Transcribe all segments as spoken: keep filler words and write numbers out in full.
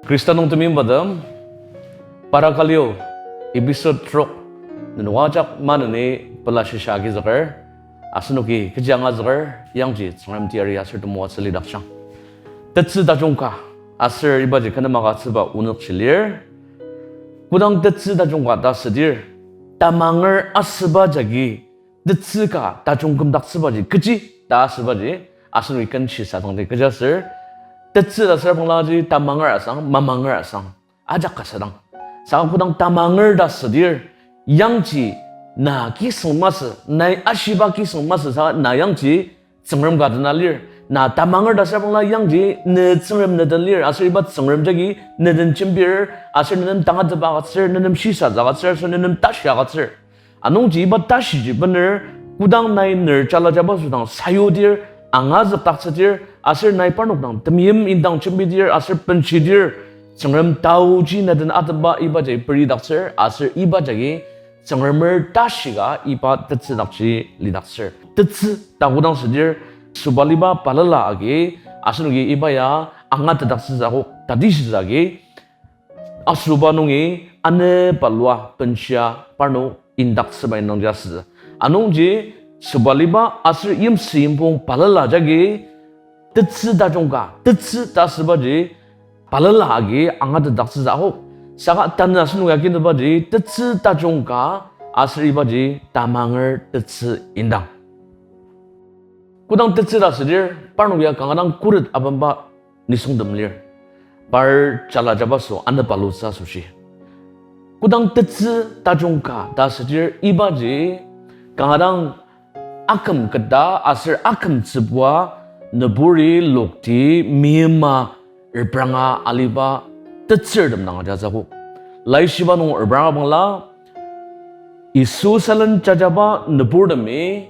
Khrista nung temeimbatem, Para Kalio, episode trok, nenok ajak maneni pela shisa agizüker, asenoki kechi angazüker, yangji Tsüngrem teyari aser temoatsü lidakjang. Tetsü tajung ka, aser ibaji kü nem agütsüba onükji lir. Kodang tetsü tajung ka ta südir, tamanger asüba jagi, tetsü ka tajung kümdaktsübaji kechi ta asübaji, asenoki ken shisadangdi kechiaser, tetsü ta süra banglaji tamanger asang, mamanger asang, ajak ka sadang. Saka kodang tamanger ta südir, yangji na kisüng masü, nai ashiba kisüng masü, saka na yangji Tsüngrem ka dena lir. Na tamanger ta süra bangla yangji ne Tsüngrem ne den lir, aser iba Tsüngrem jagi ne den jembir, aser ne nem tangatetba agütsür, ne nem shisatsü agütsür, aser ne nem tashi agütsür. Anungji iba tashiji bener, kodang nai ner jala jabaso dang sayudir, angazükdaktsüdir, aser nai parnok dang temeim indang jembidir, aser benshidir, Tsüngrem taoji ne den atenba ibaji peridaktsür, aser iba jagi Tsüngremer tashi ka iba tetsü dakji lidaktsür. Tetsü ta kodang südir, sobaliba balala agi, asenoki iba ya angatetdaktsütsü akok, tatishi agi, asoba nungi anepalua benshia parnok indaktsüba indangji asütsü. Anungji sobaliba aser yimsü yimpong balala jagi tetsü tajung ka, tetsü ta asübaji balala agi angatetdaktsütsü akok. Saka tanü asenok ya kinübaji tetsü tajung ka aser ibaji tamanger tetsü indang. Kodang tetsü ta südir, parnok ya kanga dang khuret abenba nisungtem lir. Par jala jabaso anepalutsü asoshi. Kodang tetsü tajung ka ta südir ibaji kanga dang aküm keta aser akümtsübua nüburi lokti meima repranga aliba tetsürtem dang ajatsü akok. Laishiba nung repranga bangla, Yisu sülen jajaba nüburtemi,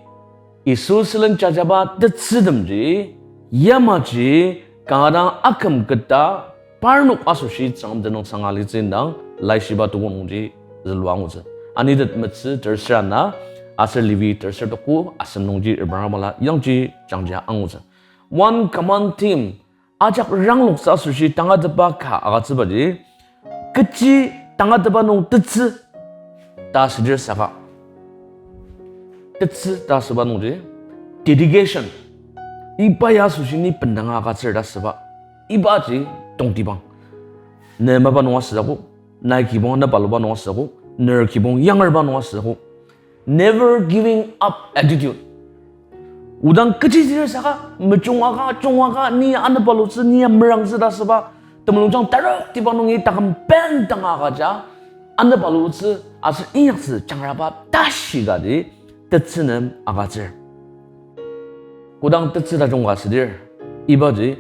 Yisu sülen jajaba tetsürtemji, yamaji kanga dang aküm keta parnok asoshi Tsüngrem tenüngsang alitsü indang Laishiba tuko nungji zülua angutsü. Anitet metsü terser ana, aser Levi terser tuko asem nungji repranga bangla yangji jangjia angutsü. One common theme, ajak rangloktsü asoshi tangatetba ka agütsübaji, kechi tangatetba nung tetsü ta südir saka. Tetsü ta asüba nungji, dedication. Iba ya asoshi ni bendanga agütsür ta asüba. Ibaji tongtibang. Ne mapa nung asütsü akok, nai kibong nepaluba nung asütsü akok, ner kibong yangerba nung asütsü akok. Never giving up attitude. Odang kechi südir saka, mejunga ka, junga ka, ni anepalutsü, ni merangtsü ta asüba, temulungjang taroktiba nungi taküm bendanga agüja, anepalutsü, aser inyaktsü jangraba tashi kaji, tetsü nem agütsür. Kodang tetsü tajung ka südir, ibaji,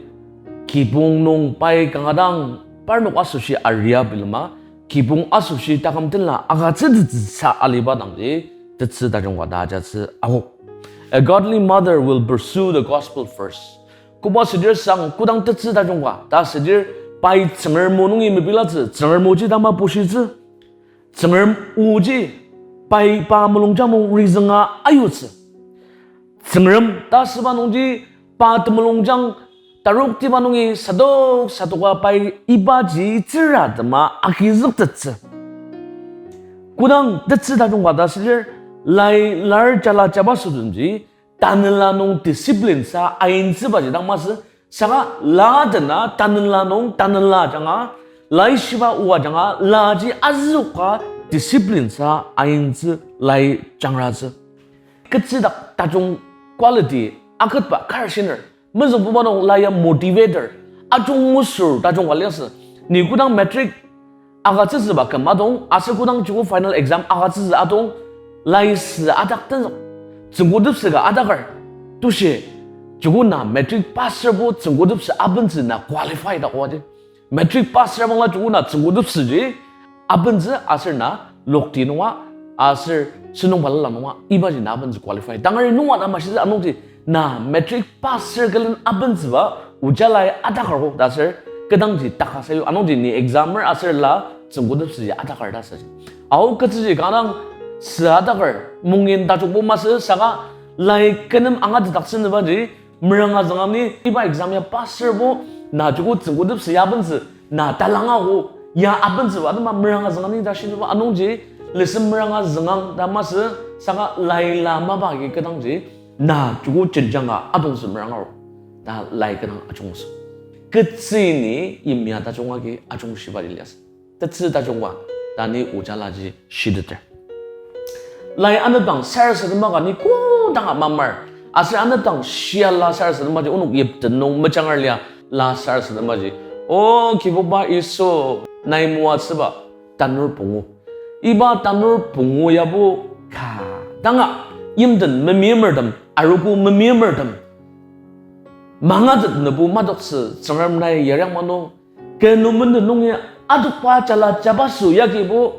kibong nung pai kanga dang parnok asoshi aria bilema, kibong asoshi taküm tenla agütsütettsüsa aliba dangji, tetsü tajung ka ta ajatsü akok. A godly mother will pursue the gospel first. Koba südir sang kodang tetsü tajung ka ta südir, pai Tsüngrem o nungi mepilatsü, Tsüngrem oji tama pushitsü. Tsüngrem oji pai pa mulungjang nung rizünga ayutsü. Tsüngrem ta asüba nungji pa temulungjang taroktiba nungi sadok sadoka pai ibaji tsüra tema agizüktettsü. Kodang tetsü tajung ka ta südir, lai lar jala jabasotemji tanela nung discipline sa aintsübaji dang masü, saka la dena tanela nung tanela ajanga, laishiba o ajanga, laji azüka discipline sa aintsü lai jangratsü. Ketsüdak tajung quality aketba kar shiner. Mezüngbuba nung la ya motivator. Ajung mesür tajung ka liasü. Ni kodang matric agütsütsüba küm atong, aser kodang joko final exam agütsütsü atong, lai sü adak tenzük. Tsüngkutepsü ka adaker. Tashi, joko na matric passer bo tsüngkutepsü abentsü na qualify ta koaji. Matric passer bangla joko na tsüngkutepsüji abentsü aser na lokti nunga aser sentong balala nunga ibaji na abentsü qualify. Tangari nunga na mashitsü anungji na matric passer külen abentsüba oja lai adaker ko ta aser kedangji taka sayu anungji ni examer aser la tsüngkutepsüji adaker ta saji. Ao ketsüji kanga dang sü adaker mungin tajokbo masü saka lai kü nem angatetdaktsünübaji meranga züngani iba exam ya passer bo na joko tsüngkutepsü ya abentsü Na talangako, ya abentsüba atema meranga züngang ni ta shiniba anungji, lesem meranga züngang ta masü, saka laila mapa agi kü dangji, na joko jenjang ka atongtsü meranga ro, ta lai kü dang ajungtsü. Ketsü ni yimya tajung agi ajungshiba ji liasü. Tetsü tajungba, ta ni ojalaji shiteter. Lai anepdang sarasadema ka ni kodanga mamar. Aser anepdang shia la sarasademaji onok yipten nung mejangar lia la sarasademaji. O Kibuba Yisu, nai moatsüba tanur pungu. Iba tanur pungu yabo ka danga yimten memeimertem, arogo memeimertem mangatet nübo madoktsü Tsüngrem nai yariang mano. Kü nung menden nungi adokba jala jabaso yagibo,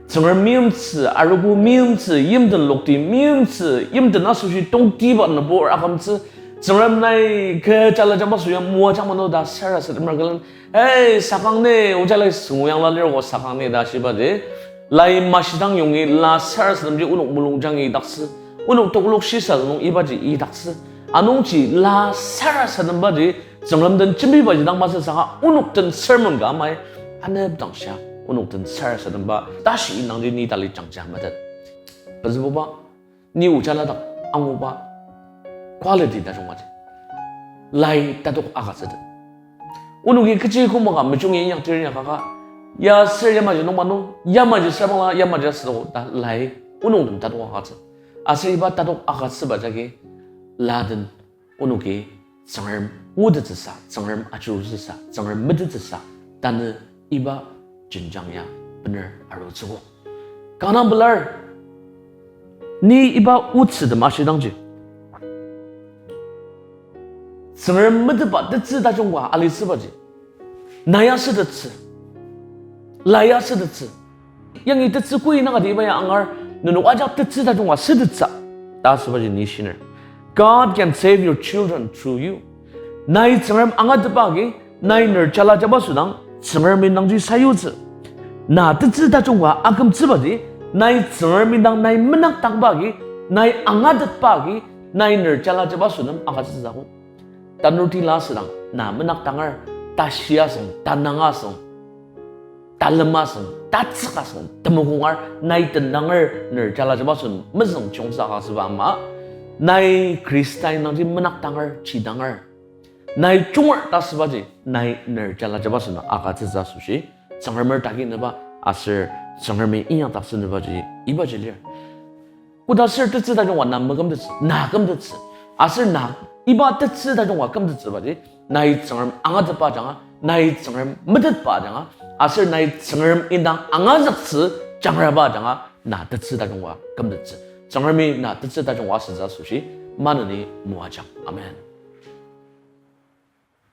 Tsüngrem meimtsü, arogo meimtsü, yimten lokti meimtsü, yimten asoshi tongtiba nübur akümtsü, Tsüngrem nai kü jala jabaso ya moajang mano ta sarasademer külen, Hey, sakang ni, ojalai süngu yangla lir ko sakang ni ta shibaji. Lai mashidang yongi la sarasademji onok mulungjangi idaktsü. Onok tokolok shisa nung ibaji idaktsü. Anungji la sarasadembaji Tsüngrem den jembibaji dang masü saka onok den sermon ka amai. Anepdang shia onok den sarasademba tashi indangji ni tali jangja metet. Pezübuba, ni ojaladak anguba quality tajung aji. Lai tatok agütsütet. Onoki kechi kümaka mejungi inyaktir inyakaka, ya ser yamaji nung mano, yamaji ser bangla, yamaji asüdako ta lai onok den tatok agütsü. Aser iba tatok agütsüba jagi la den onoki Tsüngrem ngutettsüsa, Tsüngrem ajurutsüsa, Tsüngrem metettsüsa, tanü iba jenjang ya bener arutsüogo. Kanga pelar, ni iba otsü tem ashidangji, Tsüngrem metetba tetsü tajungba alitsübaji, na ya sütettsü, la ya sütettsü. Yangi tetsü kui nangati iba ya angar, nenok ajak tetsü tajungba sütettsü ta asübaji ni shiner. God can save your children through you. Nai Tsüngrem angatetba agi, nai ner jala jabaso dang Tsüngrem indangji sayutsü. Na tetsü tajungba akümtsübaji, nai Tsüngrem indang nai menakdangba agi, nai angatetba agi, nai ner jala jabaso nem agütsütsüogo. Tanurtila asüdang na menakdanger, tashi asüng, tanang asüng, talem asüng, tatsük asüng, temokongar, nai tendanger ner jala jabaso nem mezüng chiyongtsü agütsüba ama, nai Khrista indangji menakdanger, chidanger, nai junger ta asübaji, nai ner jala jabaso nem agütsütsü asoshi, Tsüngremer takinüba aser Tsüngremi inyakdaktsünübaji ibaji lir. Koda ser tetsü tajungba na mekümtettsü, na kümtettsü. Aser na iba tetsü tajungba kümtettsübaji, nai Tsüngrem angatetba ajanga, nai Tsüngrem metetba ajanga, aser nai Tsüngrem indang angazüktsü jangraba ajanga, na tetsü tajungba kümtettsü. Tsüngremi na tetsü tajungba asütsü asoshi maneni moajang. Amen.